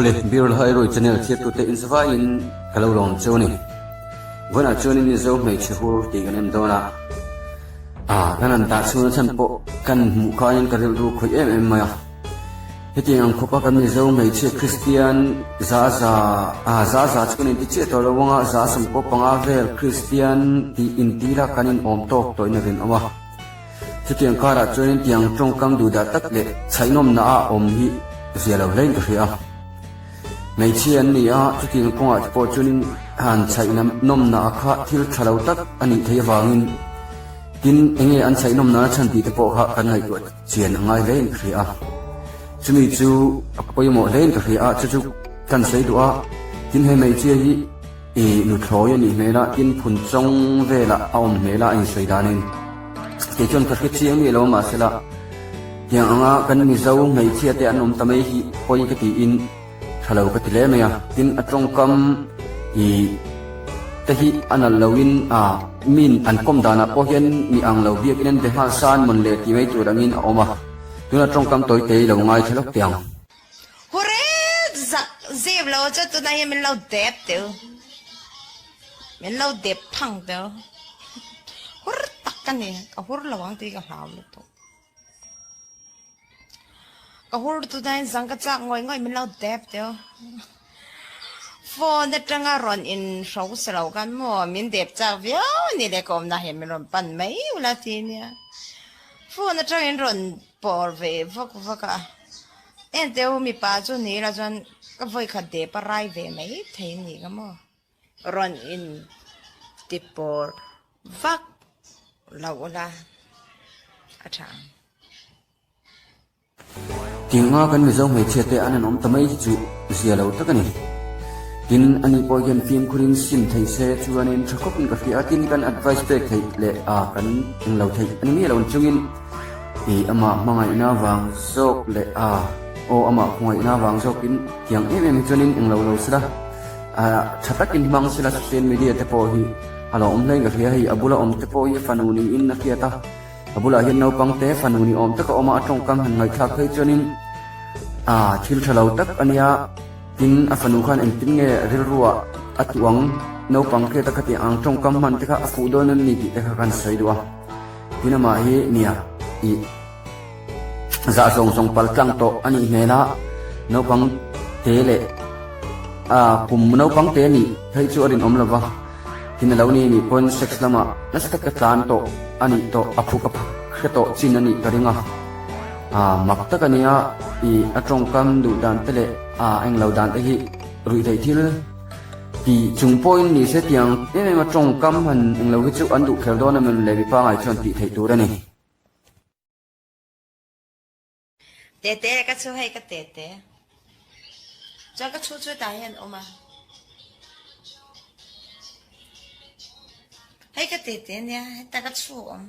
Awle, Biral Hairoi channel thliattute inzavaiin ka lo lawm cheu a ni. Vawiinah chuanin Mizo hmeichhe hur tih kan en dawn a, ah kan han dah chhung nachhan pawh kan hmuh khanin ka rilru khawih em em mai a. Hetiang ang khawpa kan Mizo hmeichhia Kristian za za, ah za za chu kan inti chiah tawh lo anga za sawmpawh panga vel Kristian tih intila kan inawm tawk tawhin a rinawm a. Chutiang karah chuanin tiang tawngkam duhdah tak leh chhaihnawmna a awm hi zia lo hlein ka hria a. Hmeichhia an ni a, chutiang kawngah te pawh chuanin han chhaihnawmna a kha thil tha lo tak a nih theih avangin tin enge an chhaihnawmna a chhan tih te pawh kha kan ngaihtuah chian a ngai hlein ka hria a. Chumi chu a pawimawh hlein ka hria a, chu chu kan sawi duh a, tin he hmeichhia hi I nuthlawi a nih hmel a, tin phun chawng velah a awm hmel a a insawi danin kei chuan ka hre chiang miah lo a mahsela tiang anga kan Mizo hmeichhia te an awm ta mai hi pawi ka tiin tha lo ka ti hle mai a, tin a tawngkam i te hi a nalh loin a min an kawm danah pawh hian mi ang lo biakin an be nghal san mawn le tih mai tur angin a awm a, tuna tawngkam tawi te hi lo ngaithla lawk teh ang. Hurê zak zep lo chu tunah hian min lo dep teu. Min lo dep phang teu. Hur tak ka ni, ka hur lo ang tih ka hlau lutuk. Ka hur tunah hian zang ka chak ngawih ngawih min lo dep teu. Phone atanga rawn in hro sa lo khan maw min dep chak viau a ni le ka awmna hian min rawn pan mai ula ti nia. Phone atangin rawn pawr ve vak vak a. Ente u mipa chu ni ila chuan ka vawi khat dep a rai ve mai thei a ni ka maw. Rawn in ti pawr vak lo ula a tha ang. Tinga kan Mizo hmeichhia te an han awm ta mai hi chu zia lo tak a ni. Tin, ani pawh hian fimkhurin sim thei se chuanin tha khawpin ka hria a, tin kan advice pek theih leh a kan englo theih a ni miah lo chungin i amah hmangaihna vang zawk leh a aw amah khawngaihna vang zawkin tiang em em hi chuanin englo lo sela a tha takin hmang sela social media te pawh hi a lo awm hlein ka hria hei a bula awm te pawh hi fanu niin a hriat a. A bulah hian naupang te fanu ni awm taka awm a, a tawngkam han ngaihthlak phei chuanin aa thil tha lo tak a nia, tin a fanu khan engtin nge rilruah a tuh ang, naupang hriat a khatiang ang tawngkam hman te kha a fuh dawn em ni tih te kha kan sawi duh a, tin amah hi nia ih zah zawng zawng pal tlang tawh a nih hmel a, naupang te leh aa kum naupang te nih phei chu a rinawm lo va. Tin a lo ni nih pawn sex lamah nasa taka tlan tawh a nih tawh a phuk a phak hre tawh chin a nih ka ring a. Aa mak tak a nia i a tawngkam duh dan te leh aa englo dan te hi ruih theih thil ti chung pawhin ni se tiang em em a tawngkam han englo hi chu an duh kher dawn a mawn le mipa ngai chuan tih theih tur a ni. Tete ka chu hei ka tete. Chuan ka chhu chu tah hian awm a. Hei ka tete nia heta ka chhu awm.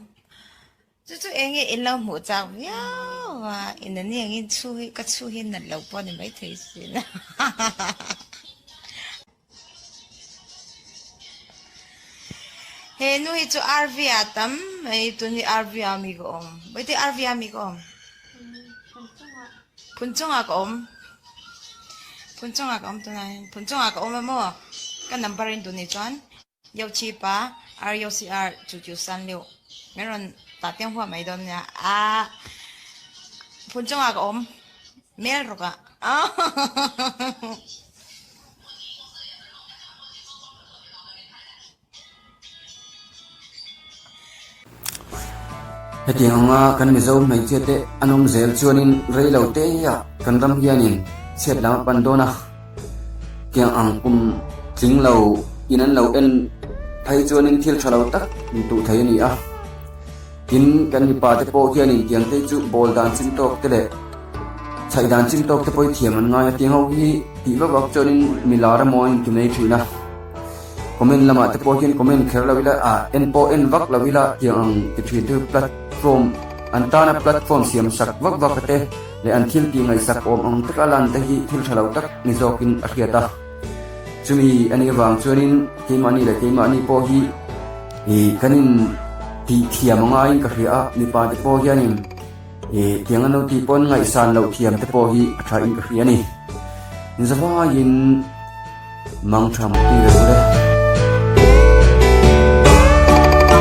Chu chu eng nge in lo hmuh chak viau a in a ni angin chhu hi ka chhu hi nat lo pawh a ni maithei sin. He nu hi chu RV ah tam mai tun hi RV ah mi ka awm vawitin RV ah mi ka awm phun chungah ka awm phun chungah ka awm tunah hian phun chungah ka awm a maw ka number in duh ni chuan yo chi pa r yo c r chu chu san liu min rawn tah tiang huah mai dawn nia ah phun chungah ka awm mel rawk ah. Hetiang anga kan Mizo hmeichhia te an awm zel chuanin rei lo te ah kan ram hianin chhiat lam a pan dawn a, tiang ang kum tling lo in an lo en phei chuanin thil tha lo tak in tuh thei a ni a. Tin, kan mipa te pawh hianin tiang te chu bawl dan chin tawk te leh chhaih dan chin tawk te pawh hi thiam an ngai a, tiang ho hi tih vak vak chuanin mi lar emaw an inti mai thin a. Comment lamah te pawh hian comment kher lo ila, ah en pawh en vak lo ila tiang ang ti thin te platform an tana platform siam sak vak vak te leh an thil tih ngaihsak awm ang taka lan te hi thil tha lo tak ni zawkin a hriat a. Chumi a nih avang chuanin keimahni leh keimahni pawh hi ih kan in tih thiam a ngaiin ka hria a, mipa te pawh hianin ih tiang an lo tih pawn ngaihsan loh thiam te pawh hi a tha in ka hria a ni. Zavaiin mangṭha mutui ve ule.